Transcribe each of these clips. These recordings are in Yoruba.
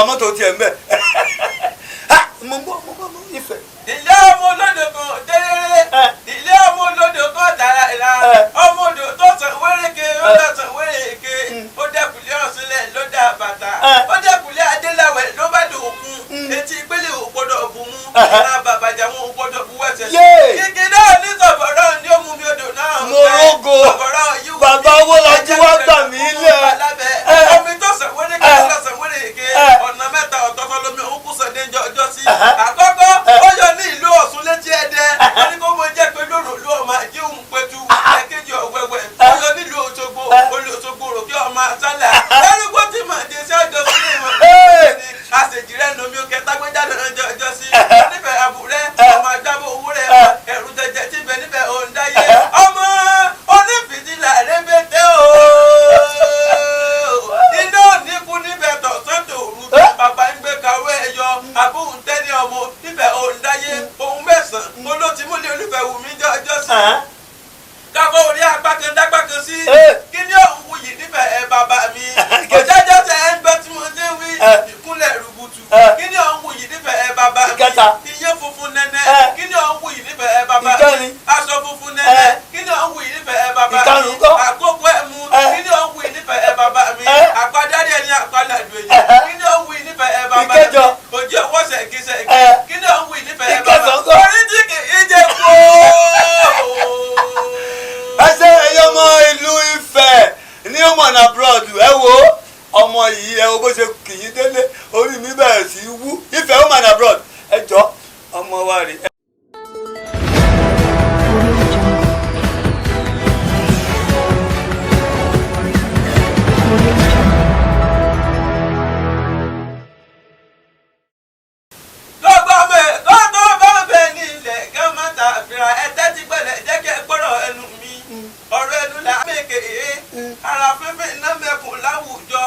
Mọ́tò tiẹ̀ ń bẹ̀. Mo ń bọ̀, mo ń bọ̀, mo ń Ifẹ̀. Ilé ọmọ olódò kan délé, ilé ọmọ olódò kan tààrà ìlà, ọmọ odò tó sàn wéréke, ó lọ sàn wéréke, ó dẹkùlé ọ̀sìnlẹ̀ ló dá bàtà, ó dẹkùlé adéláwẹ̀ ló bá dò òkun, etí ìpele ò gbọdọ̀ bù mú, ìran bàbàjà wọn ò gbọdọ̀ bu wẹ̀sẹ̀. Kíkì náà ní sọ̀bọ̀rọ̀ ní ó mú mi odò náà. Mo rógo. Bàbá owó lajú wá gbà mí lẹ̀. Omi tó sàn wéréke ló sàn wéréke, ọ̀nà mẹ́ta ọ̀tọ̀ọ̀tọ̀ lomi òun kù sàn dé ọjọ́ sí. Àkọ́kọ́, ó yọ ní ìlú Ọ̀ṣun létí Ẹdẹ, wọ́n ní kó mo jẹ́ pé lóru ló ọmọ ajé òun pẹ̀tù. Ẹ̀kejì, ọ̀wẹ̀wẹ̀, ó yọ nílùú Òṣogbo, olùṣogbo rò kí ọmọ àṣálà ẹrúgbó tí mà jẹ sí ọjọ́ sí ìmọ̀ ní àṣejì rẹ̀ nomi òkè tágbéjáde ọjọ́ ọjọ́ sí nífẹ̀ẹ́ àbúrẹ́ ọmọ ajábọ̀ owó rẹ̀ ẹ̀rù jẹjẹ tí bẹ nífẹ̀ẹ́ òǹdáyé ọmọ onífìdílà rẹ́bẹ̀tẹ̀ o, iná òníkú níbẹ̀ tọ̀sán tòru, bàbá ń gbé kàwé ẹ̀yọ àbúhùn tẹ́ni ọmọ níbẹ̀ òǹdáyé ohun mẹ́sàn-án olótìmúlẹ̀ olùfẹ́ wù mí jọ ọjọ́ sí káfọ́ orí apá kan dápá kan sí. Kí ni òun wuyì nífẹ̀ẹ́ ẹ bàbá mi ọ̀jájá tẹ ẹ ń gbọ́ tí mo ṣe wí ìkúnlẹ̀ rúbutu? Kí ni òun wuyì nífẹ̀ẹ́ ẹ bàbá mi? Iyán funfun nẹ́nẹ́. Kí ni òun wuyì nífẹ̀ẹ́ ẹ bàbá mi? Aṣọ funfun nẹ́nẹ́. Kí ni òun wuyì nífẹ̀ẹ́ ẹ bàbá mi? Àkókò ẹ̀ mú. Kí ni òun wuyì nífẹ̀ẹ́ ẹ bàbá mi? Àpádárí ẹni àpálàdù èyí. Kí ni òun wuyì nífẹ̀ẹ́ ẹ bàbá mi? Òjì ọwọ́ ṣẹ̀kíṣẹ̀kí. Kí ni òun wuyì nífẹ̀ẹ́ ẹ bàbá orí tí kì í jẹ kó? Ẹ ṣe, ẹyọ ọmọ ìlú Ifẹ̀ ní ọmọ náà abroad, ẹ wo ọmọ yìí, ẹ wo bó ṣe kì í délé, orí mi bẹ̀rẹ̀ sí í wú. Ifẹ̀ ọmọ náà abroad, ẹ jọ ọmọ wa rè. Audio Jungle. Audio Jungle. Gbogbo ọmọ ẹ̀kọ́ tó bá ń bẹ ní ilẹ̀ kí wọ́n má ta àfihàn ẹ tẹ́tí gbẹ̀lẹ̀, jẹ́ kí ẹ gbọ́rọ̀ ẹnu mi. Ọ̀rọ̀ ẹnu là á mèkè é ara fífín iná mẹ́kùn láwùjọ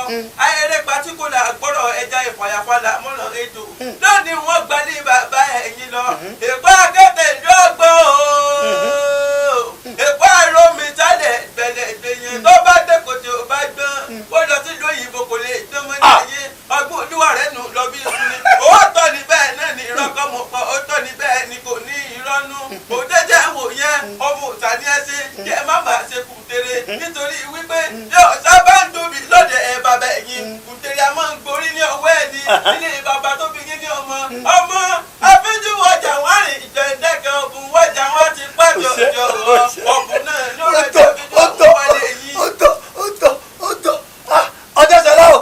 ayẹrẹ pàtíkù là gbọ́rọ̀ ẹja ìfàyàfàlà mọ́nà ètò lónìí. Wọ́n gbalẹ̀ bàbá ẹ̀yìn lọ èkó akẹ́tẹ̀ ìlú ọgbọ́n o, èkó àròmí sálẹ̀ gbẹ̀lẹ̀ gbẹ̀yìn tó bá dé kòtò bá gbọ́n, ó lọ sí ìlú òyìnbó, kò lè gbọ́n mọ́ ní ayé. Ọgbọ́n olúwa rẹ̀ nù lọ bí iṣu ni. Owó tọ́ ni bẹ́ẹ̀ náà ni irọ́ kọ́ mọ̀ pọ̀, ó tọ́ ni bẹ́ẹ̀ ni kò ní irọ́ nú. Òjẹ́jẹ́ wò yẹn, ọmọ òòṣà ni ẹ ṣe kí ẹ má bàa ṣe kùtèrè, nítorí wípé yóò sábà ń tóbi lọ́dẹ̀ ẹ bàbá ẹ̀yìn kùtèrè a máa ń gborí ní ọwọ́ ẹ̀ ní ilé bàbá tó bí yín ní ọmọ ọmọ afínjú wọjà wọn rìn ìjẹ̀ǹdẹ̀kẹ̀ ọ̀bùn wọjà wọn ti pàjọ jọ ọ̀bùn náà lórí ẹjọ́ fíjú wọlé yìí. Ó tó, ó tó, ó tó. Ọjọ́ sọlá o,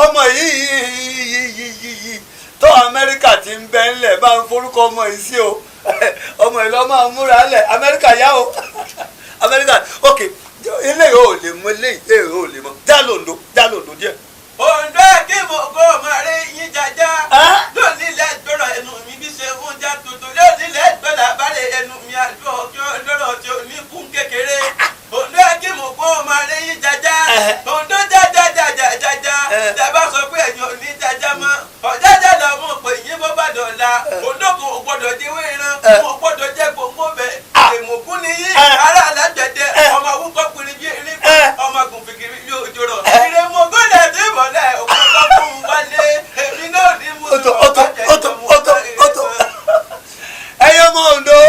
ọmọ yìí yìí yìí yìí yìí tó Amẹ́ríkà ti ń bẹ́ ńlẹ̀, bá ń forúkọ ọmọ yìí sí o. Ọmọ yìí lọ́ máa múra lẹ̀ Amẹ́ríkà yá o, Amẹ́ríkà. Ok, eléyìí ò lè mú, eléyìí ò lè mọ. Já lòǹdó, já lòǹdó díẹ̀. Òǹdó kí mo kó máa rí yín jájá lónìí lẹ́ gbọ́dọ̀ ẹnu mi bí ṣe ń já tuntun lónìí lẹ́ gbọ́dọ̀ àbálẹ̀ ẹnu mi àdó ọ̀kí lọ́rọ̀ tí ò ní kún kékeré. Òǹdó kí mo kó máa rí yín jájá. Òǹdó jájá jájá jájá, tẹ́ bá sọ pé ẹ̀yin ò ní jájá mọ́, ọ̀jájá là mọ̀ pé yín bó bá dọ̀la. Òǹdó kò gbọ́dọ̀ jẹ́wé ìran, kò gbọ́dọ̀ jẹ́ gbòǹgbò bẹ̀ èmùkún ni yín ará alágbẹ̀dẹ ọmọ awúkọ́ pinrin bí erin, ọmọ gùnfìkiri bí òjòrò ìrèmọ̀gọ́lẹ̀ tí mọ̀lẹ́ òkú ọkùnrin wálé èmi náà ní mú. Ó tó, ó tó, ó tó, ó tó, ó tó. Ẹyẹ ọmọ Ondo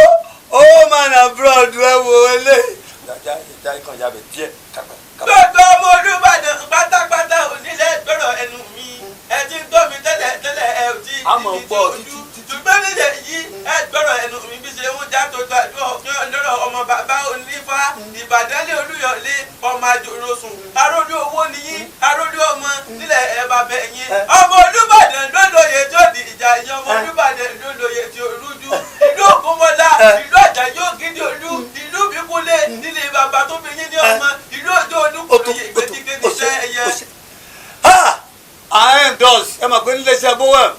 ó máa nà abroad, ẹ wo eléyìí. Já já kan yabẹ díẹ̀ kàpẹ. Gbogbo ọmọ Olúbàdàn pátápátá onílẹ̀ gbọ́rọ̀ ẹnu mi. Ẹ ti ń gbọ́ mi tẹ́lẹ̀ tẹ́lẹ̀, ẹ ò tí A mọ̀ ì gbọ́ ojú ṣùgbọ́n nílẹ̀ yìí, ẹ gbọ́rọ̀ ẹnu mi bí ṣe ń já tó tó àdúrà ọ̀kẹ́ ọlọ́rọ̀ ọmọ bàbá onífá Ìbàdàn lé Olúyọ̀lé ọmọ àjòròsùn arójú owó nìyí arójú ọmọ nílẹ̀ ẹ bàbá ẹ̀yìn ọmọ Olúbàdàn ló lóye tí ó di ìjà yẹn, ọmọ Olúbàdàn ló lóye tí ó rújú ìlú Ògúnmọ́lá, ìlú Àjàyí Ògidì Olú, ìlú Bíkúnlé nílé bàbá tó fi yín ní ọmọ ìlú Òjò Olúkúlùyè ìgbẹ́jíkẹ́ níṣẹ́ ẹ̀yẹ. À ń endorse, ẹ mọ̀ pé níléeṣẹ́ bowem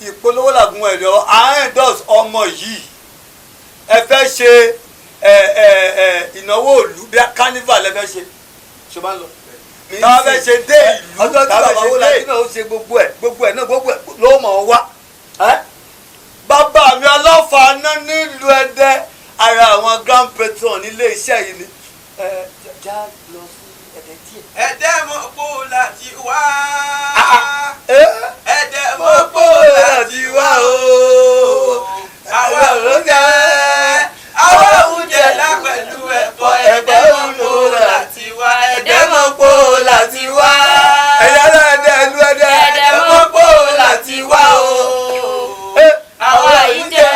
ìpolówó làgùn ẹ̀rọ, à ń endorse ọmọ yìí. Ẹ fẹ́ ṣe ẹ ẹ ẹ ìnáwó òlu bí carnival ẹ fẹ́ ṣe, ṣe máa ń lọ táwa fẹ́ ṣe dé ìlú Ọjọ́ tí táwa bàbá fẹ́ wo ṣe la dé náà ó ṣe gbogbo ẹ̀, gbogbo ẹ̀ náà, gbogbo ẹ̀ ló mọ̀ ọ́ wá. Bàbá mi ọlọ́fàá náà nílùú Ẹdẹ, ara àwọn grand patron nílé iṣẹ́ yìí ni. Ẹ já lọ sí Ẹdẹ díẹ̀. Ẹ̀dẹ́ mọ̀ kó láti wá. Ẹ Ẹ̀dẹ́. mọ̀ pò láti wá o. Àwa oúnjẹ, àwa oúnjẹ lá pẹ̀lú ẹ̀fọ́. Ẹ̀dẹ́ mọ̀ pò láti wá. Ẹ̀dẹ́ mọ̀ pò láti wá. Ẹ̀yà náà, ẹ̀dẹ́ ẹ̀lú ẹ̀dẹ́. Ẹ̀dẹ́ mọ̀ pò láti wá o. Àwa oúnjẹ,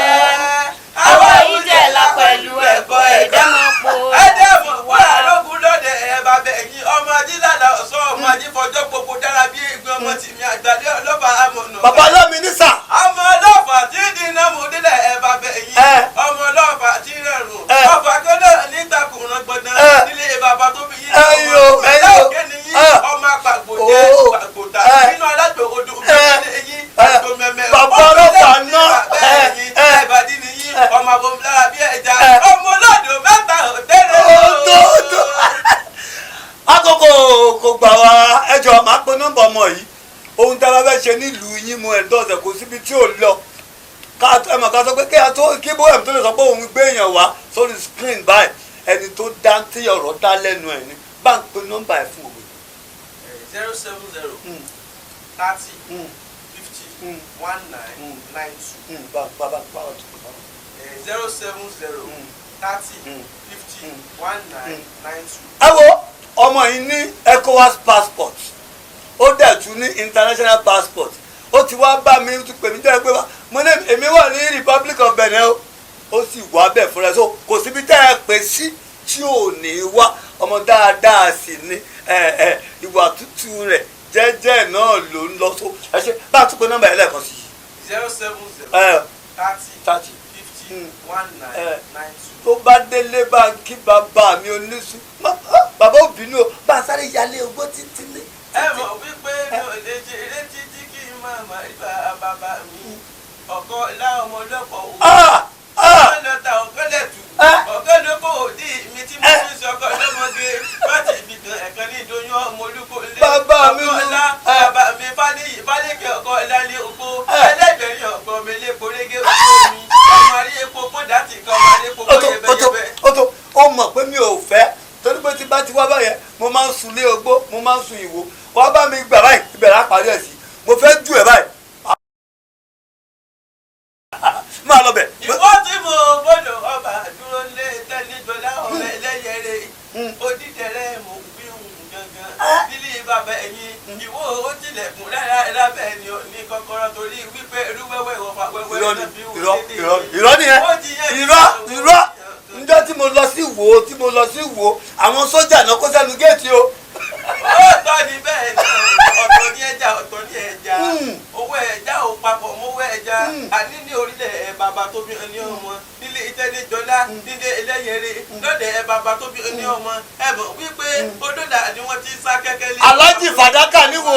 àwa oúnjẹ lá pẹ̀lú ẹ̀fọ́. Ẹ̀dẹ́ mọ̀ pò. Ẹ̀dẹ́ mọ̀ wá lógún lọ́dẹ̀ ẹ̀ bàbá ẹ̀yìn ọmọ ajílàlà ọ̀sán, ọmọ ajífọjọ́ gbogbo dára bí egbin, ọmọ tìmí àgbàlẹ́ ọlọ́fà amọ̀nà. Bàbá lọ́mi ní sà. Ọmọ ọlọ́fà tí dínà mú délẹ̀ ẹ̀ bàbá ẹ̀yìn. Ẹ. Ọmọ ọlọ́fà tí rẹ̀rùn. Ẹ. Ọfà kọ́lẹ̀ nítakùnrán gbọ̀dán. Ẹ. Nílé bàbá tó bí yín. Ẹyọ, ẹyọ. Òkè nìyí. Ẹ. Ọmọ àpàgbò jẹ Ó. pàgbòtà. Ẹ. Nínú alájò odò Ẹ. nílé yín. Ẹ. Àgbò mẹ́mẹ́. Bàbá ọlọ́fà náà. Bàbá Ẹ. ẹ̀yìn. Ẹ. Ẹ̀bàdí nìyí. Ẹ. Ọmọ àbòmílára bí ẹja. Ẹ. Ọmọ ọlọ́dún mẹ́ta òtẹ́rẹ́. Ó tó tó. Àkókò kò gbà wá, ẹjọ́ máa pe nọ́mbà ọmọ yìí. Ohun tí a bá fẹ́ ṣe nílùú yín, mu ẹ̀ńdọ́sẹ̀, kò síbi tí ò lọ. Ká ẹ mọ̀, ká sọ pé kí a tó kí bóyá tó lè sọ pé òun gbé èèyàn wá sórí screen báyìí, ẹni tó dá tí ọ̀rọ̀ dá lẹ́nu ẹ̀ ni. Bá ń pe nọ́mbà ẹ̀ fún òwe. 070 30 50 19 92. Bá bá bá bá bá. 070 30 50 19 92. Ẹ wo, ọmọ yìí ní ECOWAS passport, ó dẹ̀ tún ní international passport. Ó ti wá bá mi, ó ti pè mí jẹ́ pé wá, mo ní èmi wà ní Republic of Benin o, ó sì wá bẹ̀ fúnra ẹ̀. So kò síbi tẹ́ ẹ pè sí tí ò ní wá. Ọmọ dáadáa sì ni ẹ ẹ ìwà tútù rẹ̀ jẹ́jẹ́ náà ló ń lọ. So ẹ ṣe bá a tún pé nọ́mbà yẹn lẹ́ẹ̀kan sí. 070 ẹ 30 30 50 19 92. Tó bá délé, bá ń kí bàbá mi oníṣu. Bàbá ò bínú o, bá a sáré yálé ogbó títí lé. Ẹ mọ̀ wípé mi ò lè ṣe eré títí kí n máa má rí bàbá mi ọ̀kọ́ lá ọmọ ọlọ́pọ̀ òwò. Ah! Ah! Ọ̀kọ́ lọ́ta, ọ̀kọ́ lẹ̀tù. Ah! Ọ̀kọ́ ló kó òdì mi tí mo Eh. fi sọkọ lọ́mọge láti ibi kan ẹ̀kan ní ìdóyún ọmọ olúkọ lé. Bàbá mi ọkọ ló- ọlá. Eh. Bàbá mi fáléyì fálékè, ọkọ ọlá ní oko. Eh. Ẹlẹ́gbẹ̀rin ọkọ mi lé korége oko mi, ọmọ àrí epo kódà tí kan ọmọ àrí epo Ó tó, ó tó, yẹbẹyẹbẹ. ó tó. Ó mọ̀ pé mi ò fẹ́, torí pé tí bá ti wá báyẹn, mo máa ń sun lé ogbó, mo máa ń sun ìwò. Wá bá mi gbà báyìí, ìbẹ̀rẹ̀ á parí ẹ̀ sí. Mo fẹ́ jù ẹ̀ báyìí, máa lọ bẹ̀. Ìwọ tí mo gbọ́dọ̀ ọba dúró lé tẹnigbọlá ọ̀rẹ́ ẹlẹ́yẹrẹ odídẹrẹ́, mo wí hùn gangan nílé bàbá ẹ̀yìn. Ìwọ ó tilẹ̀kùn rárá lábẹ́ ni ò ní kọ́kọ́rọ́, torí wípé irú wẹ́wẹ́ ìwọ̀fà wẹ́wẹ́ Irọ́ ni. náà fi wò Irọ́. lédè. Irọ́, irọ́ nìyẹn. Ó ti yẹ kí Irọ́, irọ́. Njọ́ tí mo lọ sí wo, tí mo lọ sí wo, àwọn sójà náà kó sẹ́nu géètì o. Ó tọ́ ni bẹ́ẹ̀ ni, ọ̀tọ̀ ní ẹja, ọ̀tọ̀ ní ẹja. Owó ẹja ò papọ̀ mọ́wọ́ ẹja. Àní ní orílẹ̀ ẹ̀ bàbá tó bí ní ọmọ nílé ìtẹ́lẹ́jọlá, nílé ẹlẹ́yẹrẹ lọ́dẹ̀ ẹ̀ bàbá tó bí ní ọmọ, ẹ̀ mọ̀ wípé odòdà ni wọ́n ti sá kẹ́kẹ́ lé. Alájì Fàdákà níwò.